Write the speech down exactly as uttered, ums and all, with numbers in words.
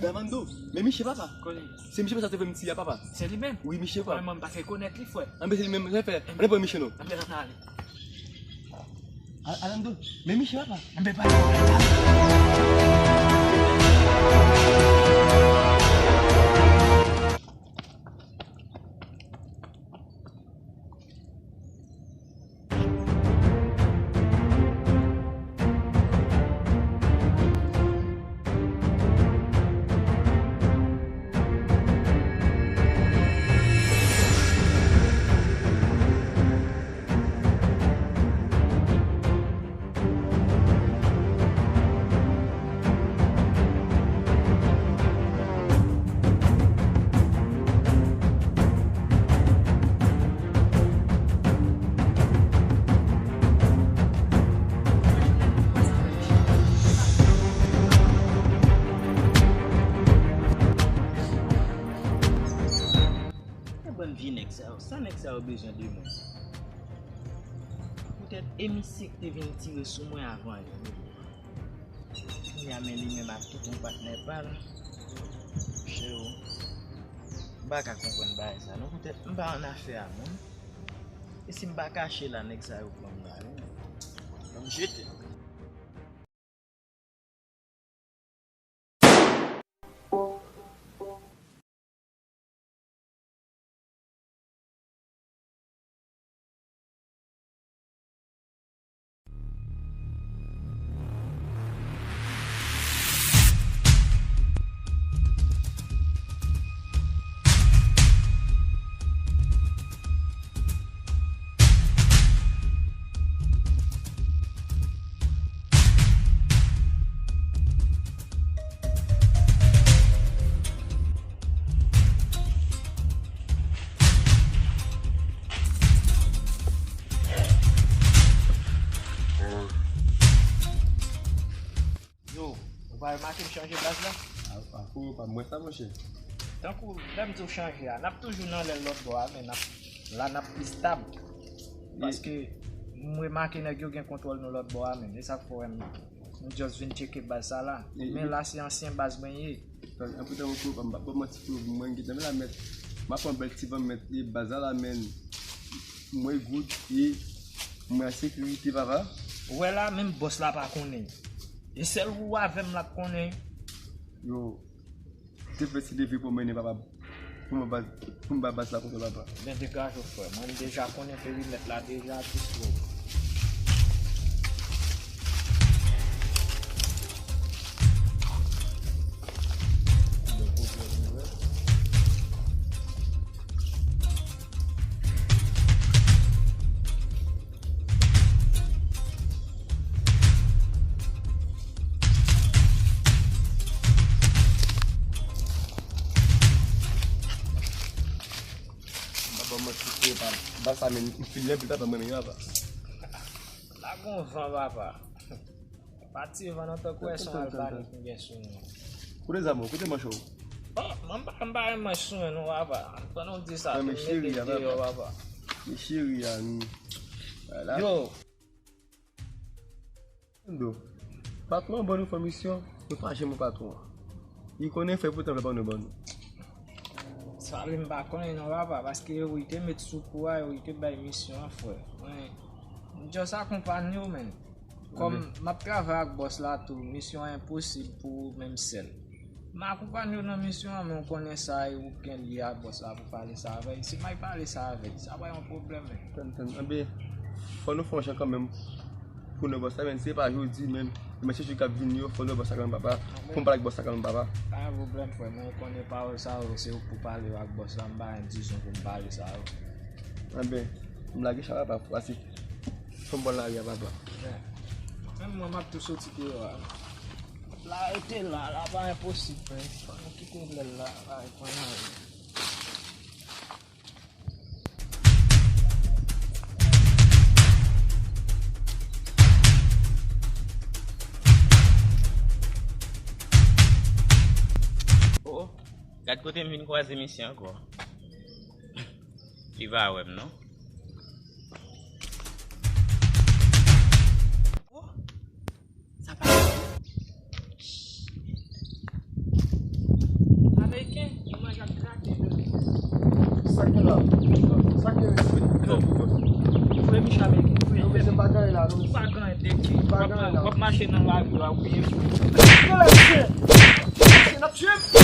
Armando, men misye papa. Konnen. Se misye sa te fè m ti a papa. Se li menm? Wi, misye papa. Mwen, mwen pa rekonèt li, frè. Anben, se li menm, sa fè. Anben, pran misye non. Anben, ann ale. Al-, Alando, men misye papa. Anben, pa. Bann vye nèg sa yo, sa nèg sa yo bezwen de mwen? Poutèt e misye ki te vin tire sou mwen avan yo. Kounye a men li menm ak tout yon patnè pa l. Monchè o, m pa ka konprann bagay sa non, poutèt m pa annafè a moun. E si m pa kache la, nèg sa yo pran m la wi. Ban m jete. Yo, ou pa remake m chanje baz la? A, a, kou yo pa mwen sa, monchè. Tankou lè m di w chanje a, n ap toujou nan lè lòt bò a, men n ap, la n ap pi stab. Paske m remake nèg yo gen kontwòl nou lòt bò a, men e sa k fè w wè m, m just vin tcheke baz sa la. Men la se ansyen baz mwen ye. Anpil tan, kou yo pa m pa, pa manti, kou yo mwen gentan men la mèt, m ap pran bèl ti van mèt, e baz la la, men mwen good, e mwen an sekirite, papa. Ou wè la, menm bòs la pa konnen. E sèl ou avè m l ap konnen. Yo, te fè ti leve pou mennen papa, pou m ba, pou m ba baz la konsa papa. Men degaje w frè, mwen m deja konnen perimèt la deja, ti frè. M pa ba w manti, frè, pa, ba sa men, m fin lè pita pa mwen menm, papa. La gon van, papa. Pa ti van nan tankou wè se yon albanik m gen sou mwen. Kote zam ou? Kote manch ou? Bon, mwen m pa, m pa gen manch sou mwen non, papa. Pandan w di sa, tou m mete deyò, papa. Men cheri a, men. Yo, Patwon an ban nou fè misyon, nou pa janm wè patwon an. Li konnen fè poutan fè ban nou ban nou. Sa li m pa konnen non papa, paske yo wi te met sou kou a, yo wi te bay misyon an frè. Mwen, m just akonpanye w menn. Kòm m ap travay ak bòs la tou, misyon an enposib pou ou menm sèl. M akonpanye w nan misyon an, men w konnen sa e ou k gen lye ak bòs la pou pale sa avè l. Si m al pale sa avè l, sa pa yon pwoblèm, men. Tann, tann. Anben, fò nou fè yon jan kanmenm pou nou bòs la, men si se pa jodi, men, men se jou k ap vini yo, fò nou bòs la kanmenm, papa. Pou m pale ak bòs la kanmenm, papa. Pa gen pwoblèm, frè, men w konnen pawòl sa yo, se ou k pou pale yo ak bòs la, m pa gen dizon pou m pale sa yo. Anben, m lage chay la, papa, pase. Fò m pran lari a, papa. Men, menm mwen, m ap tou soti deyò a. La rete la, la pa enposib, men. Fò nou kite lè l la, la reprann nan. Oh, oh. Gad kote m vin kwaze misye ankò. Li pa wè m, non. Oh. Sa pa. Sa k gen? Yo, frè Micha Mègè, frè. Yo, mesye, pa gen anyen la, non, mesye. Pa gen anyen de ki. Pa gen anyen la. W ap mache nan lari a, w ap bliye. Kenbe misye. Misye, n ap tiye m.